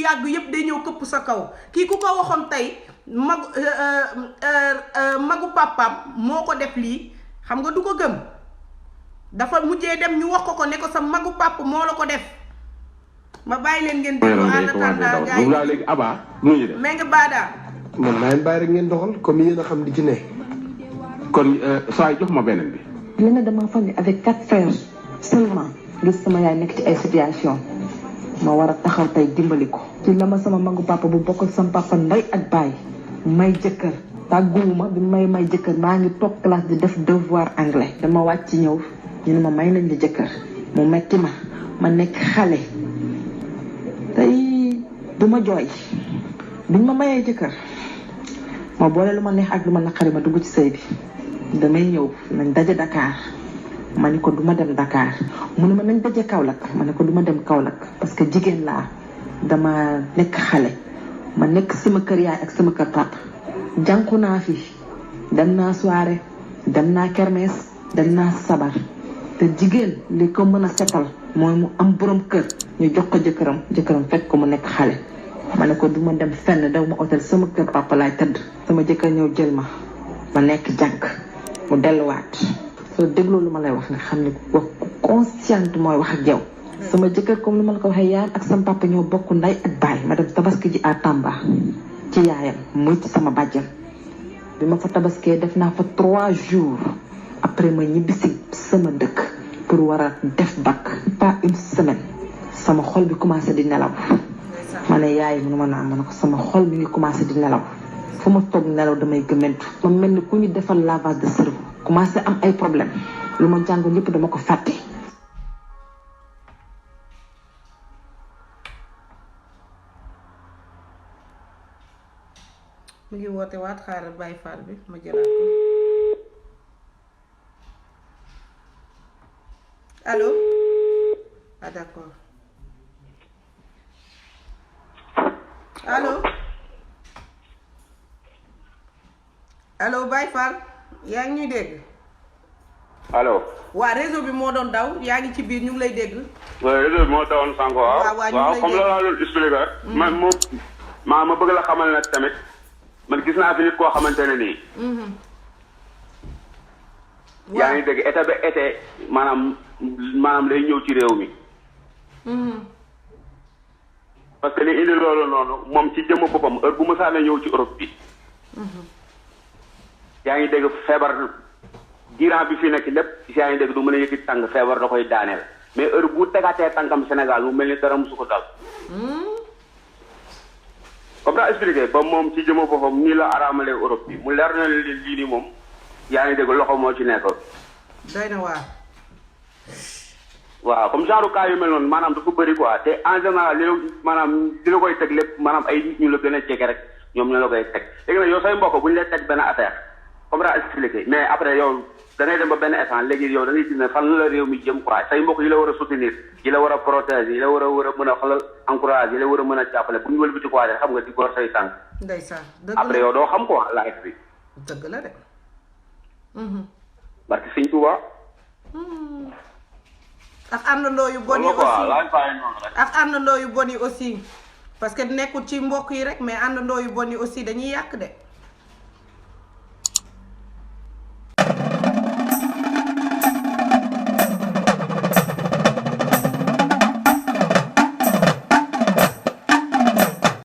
yàgg yëpp day ñëw këpp sa kaw kii ku ko waxoon tey magu papaam moo ko def lii xam nga du ko gëm dafa mujjee dem ñu wax ko ne ko sa magu papa moo la ko def ma bàyyi leen ngeen déglu en attendant gars yi léegi Aba nu ñu def mais nga baadaa man naa leen bàyyi rek ngeen doxal comme yéen a xam di ci ne kon saa jox ma beneen bi. li ne dama famille avec 4 frères seulement gis sama yaay nekk ci ay situation ma war a taxaw tey dimbali ko. ci la ma sama magu papa bu bokk ak sama papa ndey ak baay may jëkkër tàgguwuma bi may jëkkër maa ngi toog classe di def devoir anglais. dama wàcc ñëw ñu ne ma may nañ la jëkkër mu metti ma nekk xale tey du ma jooy biñ ma mayee jëkkër ma boole lu ma neex ak lu ma naqari ma dugg ci sëy bi damay ñëw nañ daje Dakar. ma ne ko du ma dem Dakar mu ne ma nañ daje Kaolack ma ne ko du ma dem Kaolack parce que jigéen laa dama nekk xale ma nekk sama kër yaay ak sama kër papa jànku naa fi dem naa soirée dem naa kermesse dem naa sabar te jigéen li ko mën a setal mooy mu am borom kër ñu jox ko jëkkëram fekk ko mu nekk xale ma ne ko du ma dem fenn daw ma hôtel sama kër papa laay tëdd sama jëkkër ñëw jël ma nekk jànk mu delluwaat soo dégloo lu ma lay wax nga xam ne wax consciente mooy wax ak yow sama jëkkër comme lu ma la ko waxee yaayam ak sama papa ñoo bokk nday ak baay ma dem tabaski ji à Tamba ci yaayam muy ci sama bàjjan bi ma fa tabaskee def naa fa 3 jours après ma ñibbisi sama dëkk pour war a def bac pas une semaine sama xol bi commencé di nelaw ma ne yaay mënu ma naa ma ne ko sama xol bi ngi commencé di nelaw fu ma toog nelaw damay gëmmentu ma mel ni ku ñu defal lavage de cerveau commencé am ay problème lu ma jàngoon yëpp dama ko fàtte. mu ngi woote waat xaaral Baye Fall bi ma jëlaat ko allo ah d'accord allo Baye Fall yaa ngi ñuy dégg. allo. waa réseau bi moo doon daw yaa ngi ci biir ñu ngi lay dégg. waaw réseau bi moo dawoon sànq waaw. waaw comme la doon expliqué rek. man moom ma bëgg la xamal nag tamit man gis naa fi nit koo xamante ne nii. yaa ngi dégg été ba été maanaam lay ñëw ci réew mi. parce que li indi loolu noonu moom ci jëmm boppam heure bu ma saa ñëw ci Europe bi. yaa ngi dégg feebar diiran bi fi nekk lépp yaa ngi dégg du mën a yëkkati tànk feebar da koy daaneel mais heure bu tegaatee tànkam Sénégal mu mel ni dara musu ko dal. comme daa expliqué ba moom ci jëma boppam nii la araamalee Europe bi mu leer na leen lii nii moom yaa ngi dégg loxo moo ci nekk. doy na waar. waaw comme genre cas yu mel noonu maanaam dafa bëri quoi te en général li la koy teg lépp maanaam ay nit ñu la gën a jege rek ñoom ñoo la koy teg léegi nag yow say mbokk bu ñu lay teg benn affaire. comme daa expliqué mais après yow da ngay dem ba benn instant léegi yow da ngay gis ne fan la réew mi jëm quoi say mbokk yi la war a soutenir yi la war a protéger yi la war a mën a xoolal encourager yi la war a mën a jàppale bu ñu wëlbati quoi xam nga di góor say tànk. ndeysaan dëgg la après yow doo xam quoi life bi. dëgg la de. barke Sëñ Tuuba. ak àndandoo yu bon yi aussi ak àndandoo yu bon yi aussi parce que nekkul ci mbokk yi rek mais àndandoo yu bon yi aussi dañuy yàq de.